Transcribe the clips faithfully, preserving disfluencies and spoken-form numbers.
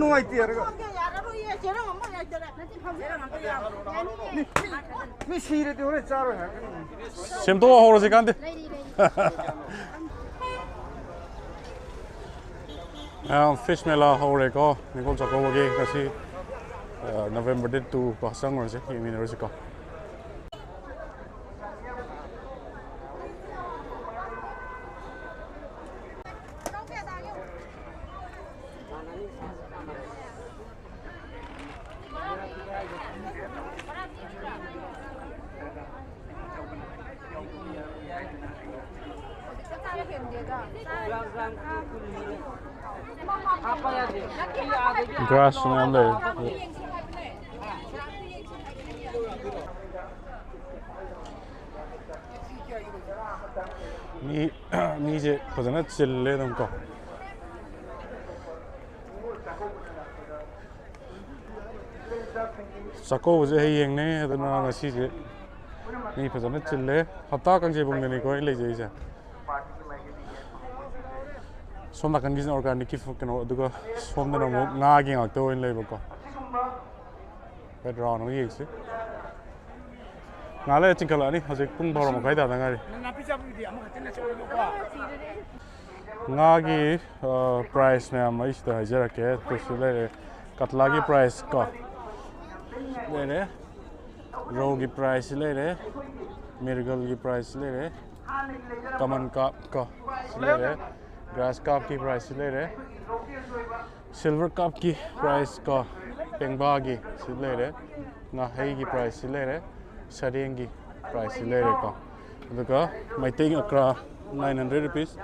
ꯅꯨꯡꯉꯥꯏꯇꯦ ꯍꯥꯏꯔꯒ꯫ ꯌꯥꯔꯔꯣꯏꯌꯦ, ꯆꯦꯔꯪ ꯑꯃ ꯂꯩꯇꯔꯦ꯫ ꯃꯤ, ꯃꯤ ꯁꯤꯔꯗꯤ ꯍꯣꯔꯦꯟ ꯆꯥꯔꯣꯏ ꯍꯥꯏꯔꯛꯀꯅꯤ꯫ ꯁꯦꯝꯗꯣꯛꯑ ꯍꯧꯔꯁꯤ ꯀꯥꯟꯗꯦ꯫ ꯃꯌꯥꯝ ꯐꯤꯁ ꯃꯦꯂꯥ ꯍꯧꯔꯦꯀꯣ꯫ ꯅꯤꯡꯉꯣꯜ ꯆꯥꯛꯀꯧꯕꯒꯤ ꯉꯁꯤ, ꯑ, ꯅꯕꯦꯝꯕꯔ ꯗꯦꯠ ꯇꯨ ꯀꯣ, ꯆꯪꯉꯨꯔꯁꯦ, ꯌꯦꯡꯃꯤꯟꯅꯔꯨꯁꯤꯀꯣ꯫ ꯒ꯭ꯔꯥꯁ ꯃꯌꯥꯝ ꯂꯩꯔꯦ꯫ ꯃꯤ, ꯃꯤꯁꯦ ꯐꯖꯅ ꯆꯤꯜꯂꯦ ꯑꯗꯨꯝ ꯀꯣ꯫ ꯆꯥꯛꯀꯧꯕꯁꯦ ꯍꯌꯦꯡꯅꯦ, ꯑꯗꯨꯅ ꯉꯁꯤꯁꯦ ꯃꯤ ꯐꯖꯅ ꯆꯤꯜꯂꯦ꯫ ꯍꯞꯇꯥ ꯀꯥꯡꯖꯩꯕꯨꯡꯗꯅꯤꯀꯣ ꯑꯩ ꯂꯩꯖꯩꯁꯦ꯫ ꯁꯣꯝ ꯅꯥꯀꯟꯒꯤꯁꯤꯅ ꯑꯣꯔꯒꯥꯅꯤꯛꯀꯤ ꯐꯨ-, ꯀꯩꯅꯣ, ꯑꯗꯨꯒ ꯁꯣꯝꯗꯅ ꯑꯃꯨꯛ ꯉꯥꯒꯤ ꯉꯥꯛꯇ ꯑꯣꯏꯅ ꯂꯩꯕꯀꯣ꯫ ꯍꯣꯏ, ꯔꯥꯎꯟ ꯑꯃ ꯌꯦꯡꯁꯤ꯫ ꯉꯥꯏꯍꯥꯛ ꯂꯩꯔ ꯆꯤꯡꯈꯠꯂꯛꯑꯅꯤ꯫ ꯍꯧꯖꯤꯛ ꯄꯨꯡ ꯕꯥꯔꯣ ꯃꯈꯥꯏ ꯇꯥꯗ ꯉꯥꯏꯔꯤ꯫ ꯅꯪ ꯅꯥꯄꯤ ꯆꯥꯕꯤꯗꯨꯗꯤ ꯑꯃꯈꯛꯇꯅ ꯆꯠꯂꯨꯕꯀꯣ꯫ ꯉꯥꯒꯤ, ꯑ, ꯄ꯭ꯔꯥꯏꯁ ꯃꯌꯥꯝ ꯑꯩ ꯁꯤꯗ ꯍꯥꯏꯖꯔꯛꯀꯦ꯫ ꯇꯨꯁꯨ ꯂꯩꯔꯦ꯫ ꯀꯠꯂꯥꯒꯤ ꯄ꯭ꯔꯥꯏꯁ ꯀꯣ ꯂꯩꯔꯦ꯫ ꯔꯧꯒꯤ ꯄ꯭ꯔꯥꯏꯁꯁꯤ ꯂꯩꯔꯦ꯫ ꯃꯤꯔꯒꯜꯒꯤ ꯄ꯭ꯔꯥꯏꯁꯁꯤ ꯂꯩꯔꯦ꯫ ꯀꯃꯟ ꯀꯥꯞ ꯀꯣ ꯁꯤ ꯂꯩꯔꯦ꯫ ꯒ꯭ꯔꯥꯁ ꯀꯥꯞꯀꯤ ꯄ꯭ꯔꯥꯏꯁꯁꯤ ꯂꯩꯔꯦ꯫ ꯁꯤꯜꯚꯔ ꯀꯥꯞꯀꯤ ꯄ꯭ꯔꯥꯏꯁ ꯀꯣ, ꯄꯦꯡꯕꯥꯒꯤ ꯁꯤ ꯂꯩꯔꯦ, ꯉꯥꯍꯩꯒꯤ ꯄ꯭ꯔꯥꯏꯁ ꯁꯤ ꯂꯩꯔꯦ, ꯁꯔꯦꯡꯒꯤ ꯄ꯭ꯔꯥꯏꯁ ꯁꯤ ꯂꯩꯔꯦꯀꯣ꯫ ꯑꯗꯨꯒ ꯃꯩꯇꯩ ꯉꯀ꯭ꯔꯥ nine hundred rupees,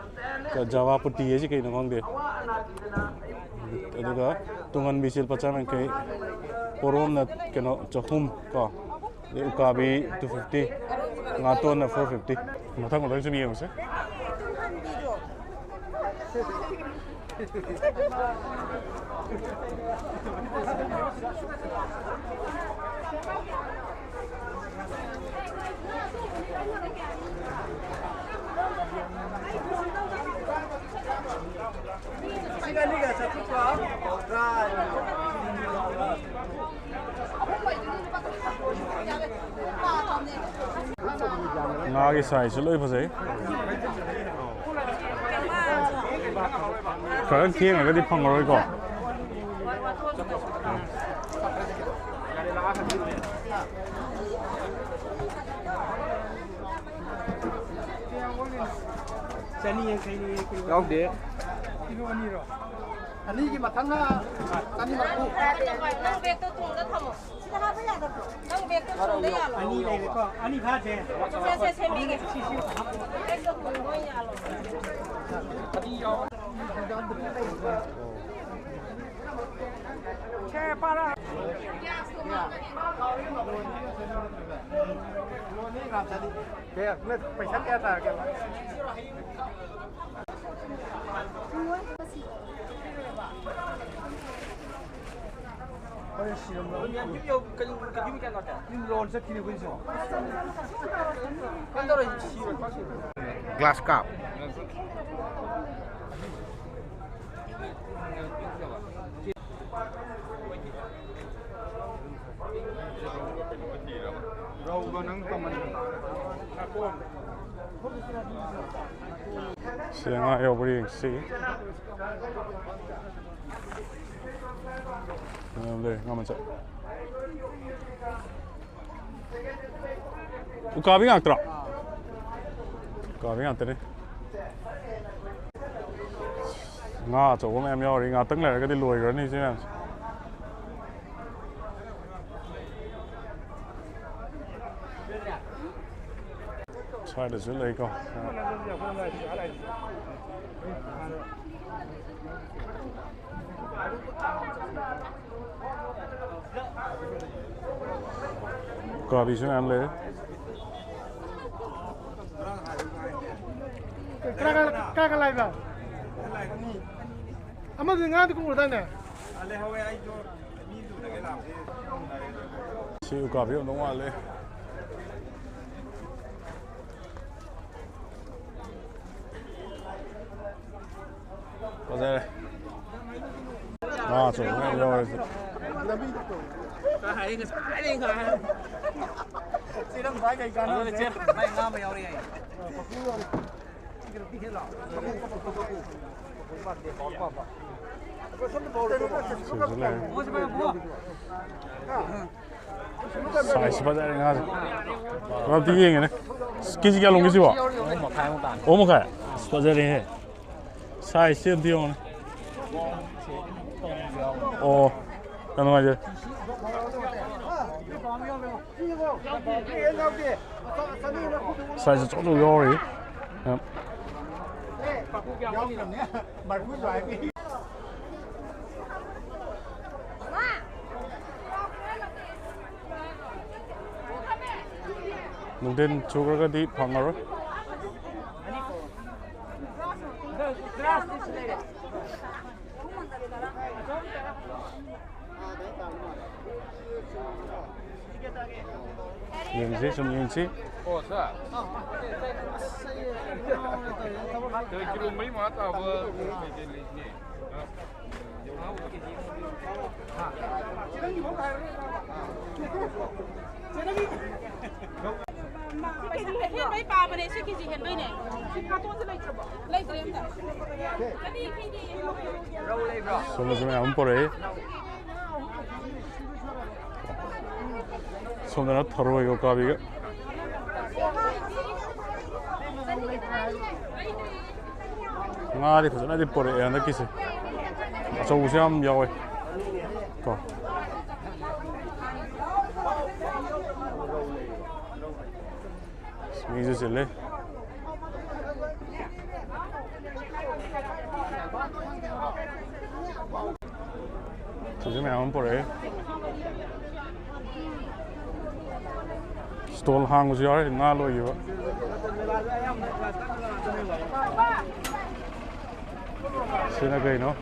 ꯖꯋꯥ ꯄꯨꯇꯤ ꯍꯥꯏꯁꯤ ꯀꯩꯅꯣ ꯈꯪꯗꯦ꯫ ꯑꯗꯨꯒ ꯇꯨꯡꯍꯟꯕꯤꯁꯤ ꯂꯨꯄꯥ ꯆꯥꯝ ꯌꯥꯡꯈꯩ, ꯄꯣꯔꯣꯝꯅ ꯀꯩꯅꯣ ꯆꯍꯨꯝ ꯀꯣ, ꯑꯗꯩ ꯎꯀꯥꯕꯤ two fifty, ꯉꯥꯇꯣꯟꯅ four fifty꯫ ꯃꯊꯪ ꯃꯊꯪ ꯁꯨꯝ ꯌꯦꯡꯉꯨꯁꯦ꯫ ꯉꯥꯒꯤ sizeꯁꯨ ꯂꯣꯏ ꯐꯖꯩ꯫ ꯈꯔ ꯊꯦꯡꯉꯒꯗꯤ ꯐꯪꯉꯔꯣꯏꯀꯣ꯫ ꯆꯅꯤ ꯌꯥꯡꯈꯩꯅꯤ꯫ ꯌꯥꯎꯗꯦ꯫ ꯀꯤꯂꯣ ꯑꯅꯤꯔꯣ? ꯑꯅꯤꯒꯤ ꯃꯊꯪꯅ ꯆꯅꯤ ꯃꯔꯤꯐꯨ꯫ ꯅꯪ ꯕꯦꯒꯇꯣ ꯇꯨꯡꯗ ꯊꯝꯃꯣ꯫ ꯁꯤꯗ ꯍꯥꯞꯄ ꯌꯥꯗꯕ꯭ꯔꯣ? ꯅꯪ ꯕꯦꯒꯇꯣ ꯇꯨꯡꯗ ꯌꯥꯜꯂꯣ꯫ ꯑꯅꯤ ꯂꯩꯔꯦꯀꯣ? ꯑꯅꯤ ꯐꯥꯗꯦ꯫ ꯁꯦ, ꯁꯦ, ꯁꯦꯝꯕꯤꯒꯦ꯫ ꯕꯦꯒꯇꯣ ꯇꯨꯡꯗ ꯑꯣꯏꯅ ꯌꯥꯜꯂꯣ꯫ ꯄꯩꯁꯥ ꯀꯌꯥ ꯇꯥꯔꯒꯦ? Glass cup. ꯁꯤ ꯉꯥ ꯌꯥꯎꯕ꯭ꯔꯥ ꯌꯦꯡꯁꯤ꯫ ꯌꯥꯝ ꯂꯩ, ꯉꯥ ꯃꯆꯥ꯫ ꯎꯀꯥꯕꯤ ꯉꯥꯛꯇ꯭ꯔꯣ? ꯎꯀꯥꯕꯤ ꯉꯥꯛꯇꯅꯤ꯫ ꯉꯥ ꯑꯆꯧꯕ ꯃꯌꯥꯝ ꯌꯥꯎꯔꯤ꯫ ꯉꯥꯛꯇꯪ ꯂꯩꯔꯒꯗꯤ ꯂꯣꯏꯈ꯭ꯔꯅꯤ ꯁꯤ ꯃꯌꯥꯝꯁꯦ꯫ ꯁ꯭ꯋꯥꯏꯗꯁꯨ ꯂꯩꯀꯣ꯫ ꯎꯀꯥꯕꯤꯁꯨ ꯃꯌꯥꯝ ꯂꯩꯔꯦ꯫ ꯀꯅꯥ, ꯀꯅꯥ, ꯀꯅꯥ, ꯀꯅꯥ ꯂꯥꯛꯏꯕ? ꯑꯃꯗꯨꯗꯤ ꯉꯔꯥꯡꯗꯤ ꯀꯨꯝꯈ꯭ꯔꯗꯥꯏꯅꯦ? ꯁꯤ ꯎꯀꯥꯕꯤ ꯑꯃꯗꯧ ꯃꯥꯜꯂꯦ꯫ ꯐꯖꯔꯦ꯫ ꯉꯥ ꯑꯆꯧꯕ ꯃꯌꯥꯝ ꯌꯥꯎꯔꯦ ꯁꯤꯗ꯫ ꯆꯦꯔꯪ ꯄꯥꯏ ꯀꯩ ꯀꯥꯟꯅꯕ? ꯑꯗꯨꯅ ꯆꯦꯔꯪ ꯄꯥꯏ ꯉꯥ ꯑꯃ ꯌꯥꯎꯔꯤ ꯍꯥꯏ꯫ ꯁꯤꯁꯨ ꯂꯩꯔꯦ꯫ ꯁꯥꯏꯖ ꯐꯖꯔꯦ ꯉꯥꯁꯦ꯫ ꯑꯝꯇ ꯌꯦꯡꯒꯦꯅꯦ꯫ ꯀꯦꯖꯤ ꯀꯌꯥ ꯂꯣꯡꯒꯦ ꯁꯤꯕꯣ? ꯑꯍꯨꯝ ꯃꯈꯥꯏ꯫ ꯑꯁ, ꯐꯖꯔꯦꯍꯦ꯫ ꯁꯥꯏꯖꯁꯦ ꯑꯝꯇ ꯌꯦꯡꯉꯨꯅꯦ꯫ ꯑꯣ, ꯌꯥꯝ ꯅꯨꯡꯉꯥꯏꯖꯔꯦ꯫ ꯁꯥꯏꯖ ꯑꯆꯧ ꯑꯆꯧ ꯌꯥꯎꯔꯤ꯫ ꯌꯥꯝ ꯅꯨꯡꯊꯤꯟ ꯆꯨꯈ꯭ꯔꯒꯗꯤ ꯐꯪꯉꯔꯣꯏ꯫ ꯌꯦꯡꯁꯤ, ꯁꯨꯝ ꯌꯦꯡꯁꯤ꯫ ꯑꯣ, ꯁꯥꯔ꯫ ꯀꯤꯂꯣ ꯃꯔꯤ ꯃꯉꯥ ꯇꯥꯕ ꯀꯩꯀꯩ ꯂꯩꯒꯦ? ꯁꯤ ꯀꯦꯖꯤ ꯍꯦꯟꯕꯩ ꯄꯥꯕꯅꯦ, ꯁꯤ ꯀꯦꯖꯤ ꯍꯦꯟꯕꯩꯅꯦ꯫ ꯁꯤ ꯀꯥꯔꯇꯣꯟꯁꯦ ꯂꯩꯇ꯭ꯔꯕꯣ? ꯂꯩꯇ꯭ꯔꯦ ꯑꯝꯇ꯫ ꯁꯣꯝꯗꯁꯨ ꯃꯌꯥꯝ ꯑꯃ ꯄꯨꯔꯛꯏ꯫ ꯁꯣꯝꯗꯅ ꯊꯔꯣꯏꯒ ꯎꯀꯥꯕꯤꯒ꯫ ꯉꯥꯗꯤ ꯐꯖꯅꯗꯤ ꯄꯨꯔꯛꯑꯦ ꯍꯟꯗꯛꯀꯤꯁꯦ꯫ ꯑꯆꯧꯕꯁꯨ ꯌꯥꯝ ꯌꯥꯎꯋꯦ꯫ ꯀꯣ꯫ ꯃꯤꯁꯨ ꯆꯤꯜꯂꯦ꯫ ꯁꯤꯁꯨ ꯃꯌꯥꯝ ꯑꯃ ꯄꯨꯔꯛꯑꯦ꯫ ꯁ꯭ꯇꯣꯜ ꯍꯥꯡꯕꯁꯨ ꯌꯥꯎꯔꯦ, ꯉꯥ ꯂꯣꯏꯈꯤꯕ꯫ ꯁꯤꯅ ꯀꯩꯅꯣ?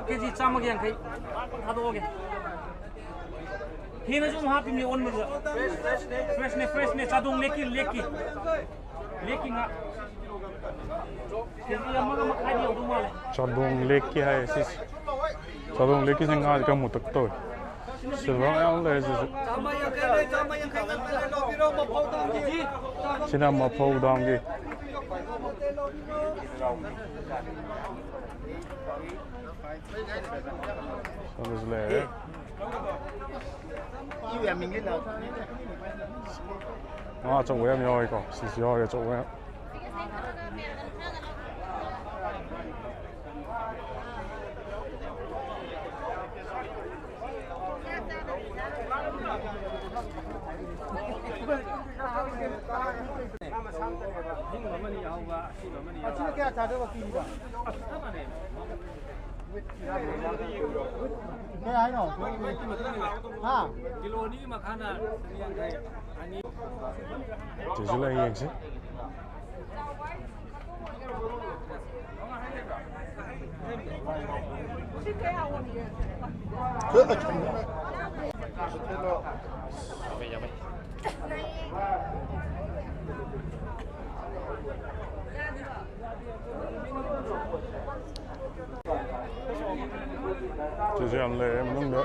ꯀꯦ ꯖꯤ ꯆꯥꯝꯃꯒ ꯌꯥꯡꯈꯩ ꯊꯥꯗꯣꯛꯑꯒꯦ꯫ ꯍꯦꯟꯅꯁꯨ ꯑꯃꯨꯛ ꯍꯥꯞꯄꯤꯅꯦ ꯑꯣꯟꯕꯗꯨꯗ꯫ ꯐ꯭ꯔꯦꯁꯅꯦ, ꯐ꯭ꯔꯦꯁꯅꯦ, ꯆꯥꯗꯣꯡ ꯂꯦꯛꯀꯤ, ꯂꯦꯛꯀꯤ꯫ ꯂꯦꯛꯀꯤ ꯉꯥ꯫ ꯀꯦ ꯖꯤ ꯑꯃꯒ ꯃꯈꯥꯏꯗꯤ ꯌꯧꯗꯧ ꯃꯥꯜꯂꯦ꯫ ꯆꯥꯗꯣꯡ ꯂꯦꯛꯀꯤ ꯍꯥꯏ ꯁꯤꯁꯦ꯫ ꯆꯥꯗꯣꯡ ꯂꯦꯛꯀꯤꯁꯦ ꯉꯥꯁꯦ ꯈꯔ ꯃꯨꯇꯛ ꯇꯧꯋꯦ꯫ ꯁꯤꯜꯚꯔ ꯃꯌꯥꯝ ꯂꯩꯔꯦ ꯁꯤꯁꯨ꯫ ꯆꯥꯝꯃ ꯌꯥꯡꯈꯩ ꯂꯩ, ꯆꯥꯝꯃ ꯌꯥꯡꯈꯩ ꯉꯥꯛꯇ ꯂꯩ, ꯂꯧꯕꯤꯔꯣ, ꯃꯐꯧ ꯗꯥꯝꯒꯤ꯫ ꯁꯤꯅ ꯃꯐꯧ ꯗꯥꯝꯒꯤ꯫ ꯑꯗꯨꯁꯨ ꯂꯩꯔꯦ꯫ ꯉꯥ ꯑꯆꯧꯕ ꯌꯥꯝ ꯌꯥꯎꯔꯤꯀꯣ꯫ ꯁꯤꯁꯨ ꯌꯥꯎꯔꯤ ꯑꯆꯧꯕ ꯌꯥꯝ꯫ ꯑꯍꯤꯡꯕ ꯑꯃꯅꯤ ꯌꯥꯎꯕ, ꯑꯁꯤꯕ ꯑꯃꯅꯤ ꯌꯥꯎꯕ꯫ ꯑꯁꯤꯅ ꯀꯌꯥ ꯊꯥꯗꯣꯏꯕ ꯀꯦꯖꯤꯗ? ꯑꯁ, ꯆꯞ ꯃꯥꯟꯅꯩ꯫ ꯀꯌꯥ ꯍꯥꯏꯅꯣ? ꯍꯥ? ꯀꯤꯂꯣ ꯑꯅꯤꯒꯤ ꯃꯈꯥꯅ ꯆꯅꯤ ꯌꯥꯡꯈꯩ, ꯑꯅꯤ꯫ ꯁꯤꯁꯨ ꯂꯩ, ꯌꯦꯡꯁꯤ꯫ ꯁꯤꯁꯨ ꯌꯥꯝ ꯂꯩꯔꯦ ꯃꯅꯨꯡꯗ꯫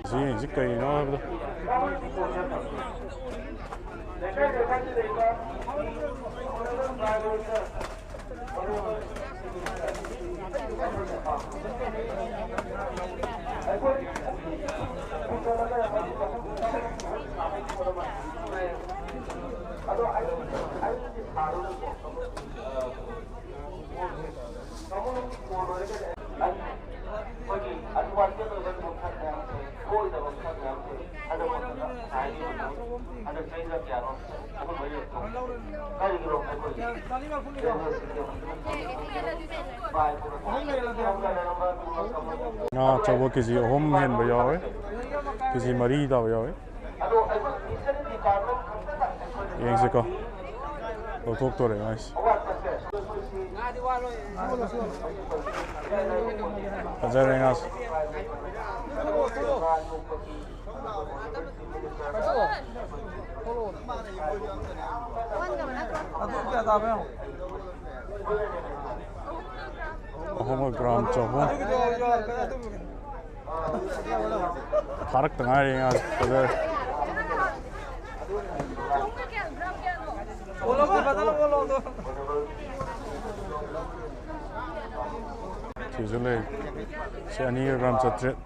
ꯁꯤ ꯌꯦꯡꯁꯤ ꯀꯩꯅꯣ ꯍꯥꯏꯕꯗ꯫ ꯉꯥ ꯑꯆꯧꯕ ꯀꯦ ꯖꯤ ꯑꯍꯨꯝ ꯍꯦꯟꯕ ꯌꯥꯎꯋꯦ, ꯀꯦ ꯖꯤ ꯃꯔꯤ ꯇꯥꯕ ꯌꯥꯎꯋꯦ꯫ ꯌꯦꯡꯁꯤꯀꯣ, ꯂꯧꯊꯣꯛꯇꯣꯔꯦ ꯉꯥꯁꯦ꯫ ꯐꯖꯔꯦ ꯉꯥꯁꯦ꯫ ꯑꯍꯨꯝꯒ ꯒ꯭ꯔꯥꯝ ꯆꯍꯨꯝ꯫ ꯐꯥꯔꯛꯇ ꯉꯥꯏꯔꯤ ꯉꯥꯁꯦ꯫ ꯐꯖꯔꯦ꯫ ꯁꯤꯁꯨ ꯂꯩ꯫ ꯁꯤ ꯑꯅꯤꯒ ꯒ꯭ꯔꯥꯝ ꯆꯥꯇ꯭ꯔꯦꯠ꯫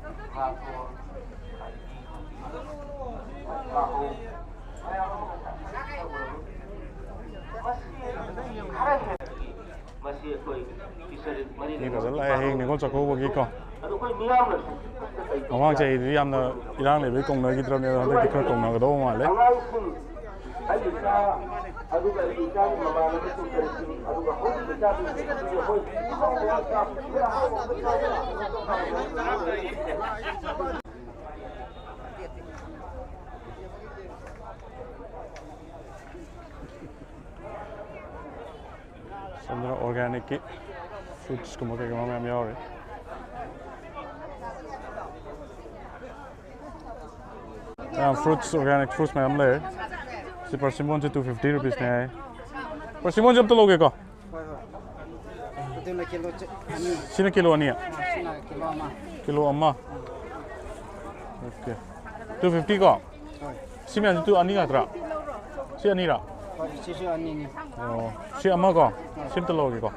ꯃꯁꯤ ꯑꯩꯈꯣꯏ ꯐꯤꯁꯔꯤ ꯃꯔꯤ ꯃꯤ ꯐꯖꯅ ꯂꯥꯛꯑꯦ ꯍꯌꯦꯡ ꯅꯤꯉꯣꯜ ꯆꯥꯛꯀꯧꯕꯒꯤꯀꯣ꯫ ꯑꯗꯣ ꯑꯩꯈꯣꯏ ꯃꯤꯌꯥꯝꯅꯁꯨ ꯃꯃꯥꯡ ꯆꯍꯤꯗꯤ ꯌꯥꯝꯅ ꯏꯔꯥꯡ ꯂꯩꯕꯒꯤ ꯀꯧꯅꯈꯤꯗ꯭ꯔꯕꯅꯦ, ꯑꯗꯣ ꯍꯟꯗꯛꯇꯤ ꯈꯔ ꯀꯧꯅꯒꯗꯧꯕ ꯃꯥꯜꯂꯦ꯫ ꯑꯉꯥꯡꯁꯤꯡ ꯑꯩꯒꯤ ꯏꯆꯥ ꯑꯗꯨꯒ ꯑꯩꯒꯤ ꯏꯆꯥꯒꯤ ꯃꯃꯥꯟꯅꯕꯁꯤꯡ ꯀꯔꯤꯁꯤꯡ ꯑꯗꯨꯒ ꯍꯧꯖꯤꯛ ꯏꯆꯥꯁꯤꯡꯁꯤ ꯑꯩꯈꯣꯏ ꯁꯣꯝꯗꯅ ꯑꯣꯔꯒꯥꯅꯤꯛꯀꯤ ꯐ꯭ꯔꯨꯠꯁꯀꯨꯝꯕ ꯀꯩꯒꯨꯝꯕ ꯃꯌꯥꯝ ꯌꯥꯎꯔꯤ꯫ ꯃꯌꯥꯝ ꯐ꯭ꯔꯨꯠꯁ, ꯑꯣꯔꯒꯥꯅꯤꯛ ꯐ꯭ꯔꯨꯠꯁ ꯃꯌꯥꯝ ꯂꯩꯔꯦ꯫ ꯁꯤ ꯄꯔꯁꯤꯃꯣꯟꯁꯦ ꯇꯨ ꯐꯤꯐꯇꯤ ꯔꯨꯄꯤꯁꯅꯦ ꯍꯥꯏ꯫ ꯄꯔꯁꯤꯃꯣꯟꯁꯦ ꯑꯝꯇ ꯂꯧꯒꯦꯀꯣ꯫ ꯍꯣꯏ, ꯍꯣꯏ꯫ ꯑꯗꯨꯅ ꯀꯤꯂꯣ ꯆ-, ꯑꯅꯤ꯫ ꯁꯤꯅ ꯀꯤꯂꯣ ꯑꯅꯤ? ꯁꯤꯅ ꯀꯤꯂꯣ ꯑꯃ꯫ ꯀꯤꯂꯣ ꯑꯃ꯫ ꯑꯣꯀꯦ꯫ ꯇꯨ ꯐꯤꯐꯇꯤ ꯀꯣ? ꯍꯣꯏ꯫ ꯁꯤ ꯃꯌꯥꯝꯁꯤ ꯇꯨ ꯑꯅꯤ ꯉꯥꯛꯇ꯭ꯔꯥ? ꯁꯤ ꯑꯅꯤꯔꯥ? ꯍꯣꯏ, ꯁꯤꯁꯨ ꯑꯅꯤꯅꯤ꯫ ꯑꯣ, ꯁꯤ ꯑꯃ ꯀꯣ? ꯁꯤ ꯑꯝꯇ ꯂꯧꯔꯒꯦꯀꯣ꯫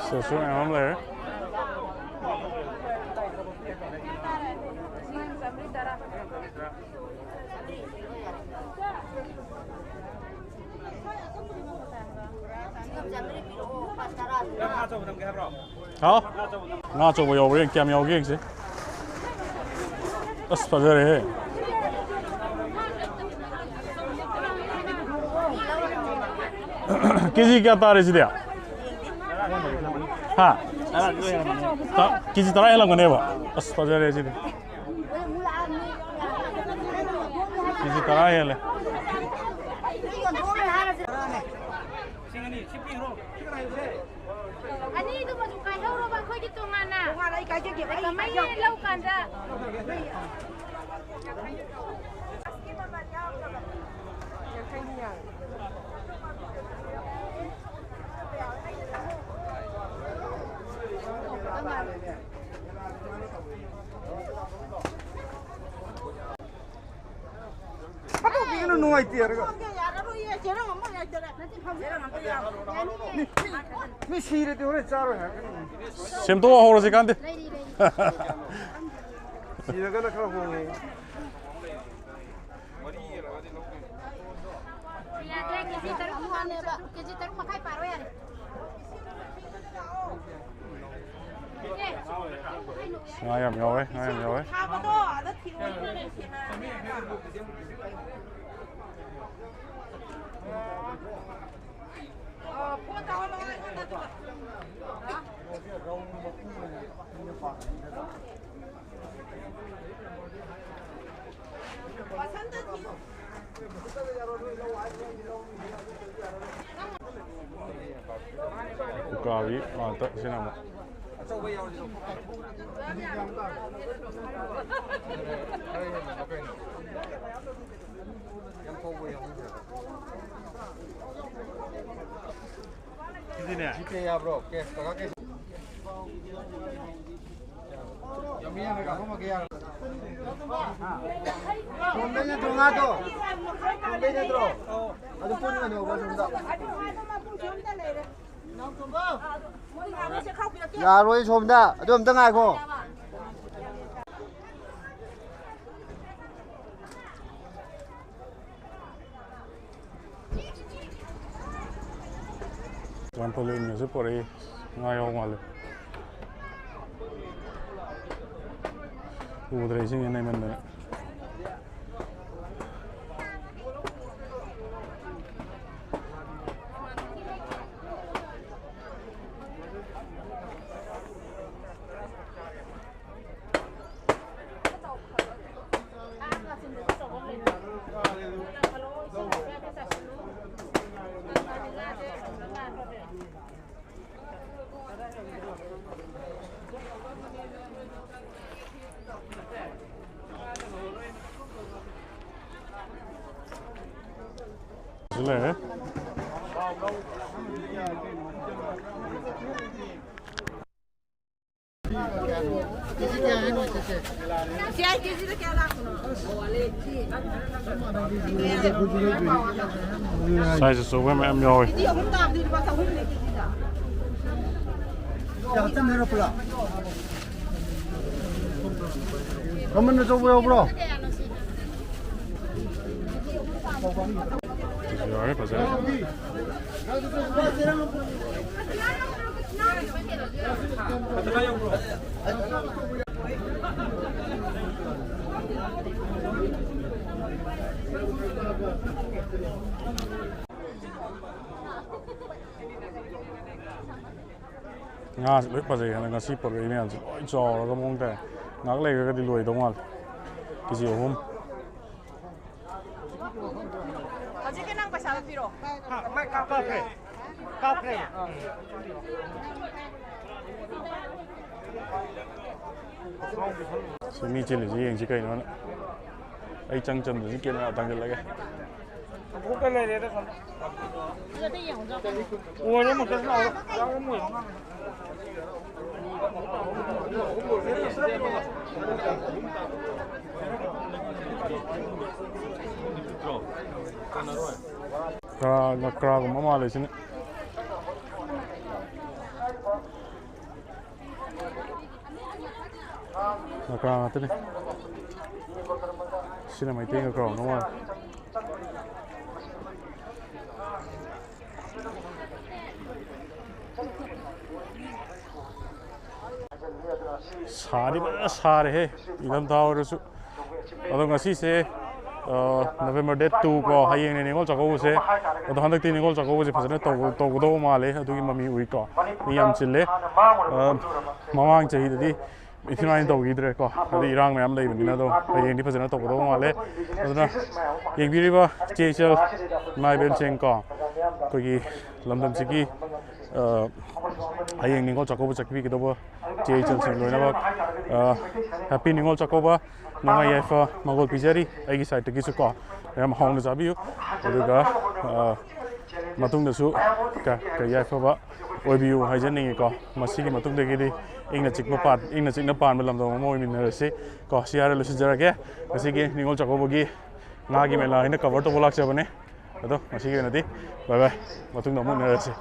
ꯁꯤꯗꯁꯨ ꯃꯌꯥꯝ ꯑꯃ ꯂꯩꯔꯦ꯫ ꯍꯥꯎ? ꯉꯥ ꯑꯆꯧꯕ ꯌꯥꯎꯕ꯭ꯔꯥ ꯌꯦꯡ-, ꯀꯌꯥꯝ ꯌꯥꯎꯒꯦ ꯌꯦꯡꯁꯦ꯫ ꯑꯁ, ꯐꯖꯔꯦꯍꯦ꯫ ꯀꯦ ꯖꯤ ꯀꯌꯥ ꯇꯥꯔꯦ ꯁꯤꯗꯤ? ꯍꯥ? ꯇ-, ꯀꯦ ꯖꯤ ꯇꯔꯥ ꯍꯦꯜꯂꯝꯒꯅꯦꯕ꯫ ꯑꯁ, ꯐꯖꯔꯦ ꯁꯤꯗꯤ꯫ ꯀꯦ ꯖꯤ ꯇꯔꯥ ꯍꯦꯜꯂꯦ꯫ ꯑꯅꯤꯗꯨꯃꯁꯨ ꯀꯥꯏꯍꯧꯔꯕ ꯑꯩꯈꯣꯏꯒꯤ ꯇꯣꯉꯥꯟꯅ? ꯇꯣꯉꯥꯟꯅ ꯑꯩ ꯀꯥꯏꯖꯒꯦꯕ, ꯑꯩ ꯀꯃꯥꯏꯅ ꯀꯥꯏꯖꯒꯦ꯫ ꯂꯧ ꯀꯥꯟꯗ? ꯐꯥꯗꯣꯛꯄꯤꯒꯅꯨ, ꯅꯨꯡꯉꯥꯏꯇꯦ ꯍꯥꯏꯔꯒ꯫ ꯃꯤ, ꯃꯤ, ꯃꯤ ꯁꯤꯔꯗꯤ ꯍꯣꯔꯦꯟ ꯆꯥꯔꯣꯏ ꯍꯥꯏꯔꯛꯀꯅꯤ꯫ ꯁꯦꯝꯗꯣꯛ ꯍꯧꯔꯁꯤ ꯀꯥꯟꯗꯦ꯫ ꯁꯤꯔꯒꯅ ꯈꯔ ꯍꯣꯡꯉꯦ꯫ ꯌꯥꯗ꯭ꯔꯦ, ꯀꯦ ꯖꯤ ꯇꯔꯨꯛ ꯃꯈꯥꯏꯅꯦꯕ꯫ ꯀꯦ ꯖꯤ ꯇꯔꯨꯛ ꯃꯈꯥꯏ ꯄꯥꯔꯣ ꯌꯥꯔꯦ꯫ ꯉꯥ ꯌꯥꯝ ꯌꯥꯎꯋꯦ, ꯉꯥ ꯌꯥꯝ ꯌꯥꯎꯋꯦ꯫ ꯎꯀꯥꯕꯤ ꯉꯥꯛꯇ ꯁꯤꯅ ꯑꯃꯨꯛ꯫ ꯁꯤꯗꯤꯅꯦ꯫ ꯖꯤꯄꯦ ꯌꯥꯕ꯭ꯔꯣ? ꯀꯦꯁ, ꯀꯀꯥ ꯀꯦꯁ꯫ ꯌꯥꯝ ꯌꯥꯝꯅ ꯀꯥꯞꯄꯝꯃꯒꯦ ꯌꯥꯔꯕ? ꯁꯣꯝꯗꯩ ꯅꯠꯇ꯭ꯔꯣ ꯉꯥꯗꯣ? ꯁꯣꯝꯗꯩ ꯅꯠꯇ꯭ꯔꯣ? ꯑꯗꯨ ꯄꯨꯟꯒꯅꯣꯕ ꯁꯣꯝꯗ꯫ ꯌꯥꯔꯣꯏ ꯁꯣꯝꯗ꯫ ꯑꯗꯨ ꯑꯝꯇ ꯉꯥꯏꯈꯣ꯫ ꯇ꯭ꯔꯥꯝꯄꯣꯂꯤꯟꯒꯁꯨ ꯄꯣꯔꯛꯏ꯫ ꯉꯥ ꯌꯥꯎ ꯃꯥꯜꯂꯦ꯫ ꯎꯗ꯭ꯔꯦ, ꯏꯁꯤꯡ ꯏꯅꯩꯃꯟꯗꯅ꯫ ꯂꯩꯔꯦ꯫ ꯁꯥꯏꯖ ꯑꯆꯧꯕ ꯃꯌꯥꯝ ꯌꯥꯎꯋꯤ꯫ ꯃꯃꯟ ꯑꯆꯧꯕ ꯌꯥꯎꯕ꯭ꯔꯣ? ꯌꯥꯔꯦ, ꯐꯖꯔꯦ꯫ ꯉꯥꯁꯤ ꯂꯣꯏ ꯐꯖꯩ꯫ ꯍꯟꯗꯛ ꯉꯁꯤ ꯄꯨꯔꯛꯏ ꯃꯌꯥꯝꯁꯤ ꯂꯣꯏ ꯆꯥꯎꯔꯒ ꯃꯑꯣꯡ ꯇꯥꯏ꯫ ꯉꯥꯏꯍꯥꯛ ꯂꯩꯔꯒꯗꯤ ꯂꯣꯏꯗꯧ ꯃꯥꯜꯂꯦ꯫ ꯀꯦ ꯖꯤ ꯑꯍꯨꯝ꯫ ꯍꯧꯖꯤꯛꯀꯤ ꯅꯪ ꯄꯩꯁꯥꯗꯣ ꯄꯤꯔꯛꯑꯣ꯫ ꯁꯤ ꯃꯤ ꯆꯤꯜꯂꯤꯁꯤ ꯌꯦꯡꯁꯤ ꯀꯩꯅꯣꯅ꯫ ꯑꯩ ꯆꯪ ꯆꯪꯗ꯭ꯔꯁꯤ ꯀꯦꯃꯦꯔꯥ ꯊꯥꯡꯖꯜꯂꯒꯦ꯫ ꯉꯀ꯭ꯔꯥ, ꯉꯀ꯭ꯔꯥꯒꯨꯝꯕ ꯃꯥꯜꯂꯦ ꯁꯤꯅ꯫ ꯉꯀ꯭ꯔꯥ ꯉꯥꯛꯇꯅꯤ꯫ ꯁꯤꯅ ꯃꯩꯇꯩ ꯉꯀ꯭ꯔꯥ ꯑꯣꯏꯔꯝꯗꯧ ꯃꯥꯜꯂꯦ꯫ ꯁꯥꯗꯤ ꯐꯖꯅ ꯁꯥꯔꯦꯍꯦ, ꯏꯪꯊꯝꯊꯥ ꯑꯣꯏꯔꯁꯨ꯫ ꯑꯗꯣ ꯉꯁꯤꯁꯦ, ꯑ, November date two ꯀꯣ, ꯍꯌꯦꯡꯅꯦ ꯅꯤꯉꯣꯜ ꯆꯥꯛꯀꯧꯕꯁꯦ꯫ ꯑꯗꯣ ꯍꯟꯗꯛꯇꯤ ꯅꯤꯉꯣꯜ ꯆꯥꯛꯀꯧꯕꯁꯦ ꯐꯖꯅ ꯇꯧ-, ꯇꯧꯒꯗꯧꯕ ꯃꯥꯜꯂꯦ, ꯑꯗꯨꯒꯤ ꯃꯃꯤ ꯎꯏꯀꯣ꯫ ꯃꯤ ꯌꯥꯝ ꯆꯤꯜꯂꯦ꯫ ꯑ, ꯃꯃꯥꯡ ꯆꯍꯤꯗꯗꯤ ꯏꯊꯤ ꯅꯨꯡꯉꯥꯏꯅ ꯇꯧꯈꯤꯗ꯭ꯔꯦꯀꯣ, ꯍꯥꯏꯗꯤ ꯏꯔꯥꯡ ꯃꯌꯥꯝ ꯂꯩꯕꯅꯤꯅ꯫ ꯑꯗꯣ ꯍꯌꯦꯡꯗꯤ ꯐꯖꯅ ꯇꯧꯒꯗꯧꯕ ꯃꯥꯜꯂꯦ꯫ ꯑꯗꯨꯅ ꯌꯦꯡꯕꯤꯔꯤꯕ ꯏꯆꯦ ꯏꯆꯜ ꯏꯃꯥ ꯏꯕꯦꯜꯁꯤꯡ ꯀꯣ, ꯑꯩꯈꯣꯏꯒꯤ ꯂꯝꯗꯝꯁꯤꯒꯤ, ꯑ, ꯍꯌꯦꯡ ꯅꯤꯉꯣꯜ ꯆꯥꯛꯀꯧꯕ ꯆꯠꯄꯤꯒꯗꯧꯕ ꯏꯆꯦ ꯏꯆꯜꯁꯤꯡ ꯂꯣꯏꯅꯃꯛ, ꯑ, ꯍꯦꯄꯤ ꯅꯤꯉꯣꯜ ꯆꯥꯛꯀꯧꯕ, ꯅꯨꯡꯉꯥꯏ ꯌꯥꯏꯐ ꯃꯪꯒꯣꯜ ꯄꯤꯖꯔꯤ ꯑꯩꯒꯤ ꯁꯥꯏꯠꯇꯒꯤꯁꯨ ꯀꯣ꯫ ꯃꯌꯥꯝ ꯍꯥꯎꯅ ꯆꯥꯕꯤꯌꯨ꯫ ꯑꯗꯨꯒ, ꯑ, ꯃꯇꯨꯡꯗꯁꯨ ꯀ-, ꯀ-, ꯌꯥꯏꯐꯕ ꯑꯣꯏꯕꯤꯌꯨ ꯍꯥꯏꯖꯅꯤꯡꯉꯤꯀꯣ꯫ ꯃꯁꯤꯒꯤ ꯃꯇꯨꯡꯗꯒꯤꯗꯤ ꯏꯪꯅ ꯆꯤꯛꯄ ꯄꯥꯟ-, ꯏꯪꯅ ꯆꯤꯛꯅ ꯄꯥꯟꯕ ꯂꯝꯗꯝ ꯑꯃ ꯑꯣꯏꯃꯤꯟꯅꯔꯁꯤ ꯀꯣ꯫ ꯁꯤ ꯍꯥꯏꯔ ꯂꯣꯏꯁꯤꯟꯖꯔꯒꯦ꯫ ꯉꯁꯤꯒꯤ ꯅꯤꯉꯣꯜ ꯆꯥꯛꯀꯧꯕꯒꯤ ꯉꯥꯒꯤ ꯃꯦꯂꯥ ꯑꯩꯅ ꯀꯚꯔ ꯇꯧꯕ ꯂꯥꯛꯆꯕꯅꯦ꯫ ꯑꯗꯣ ꯉꯁꯤꯒꯤ ꯑꯣꯏꯅꯗꯤ ꯕꯥꯏ ꯕꯥꯏ, ꯃꯇꯨꯡꯗ ꯑꯃꯨꯛ ꯎꯅꯔꯁꯤ꯫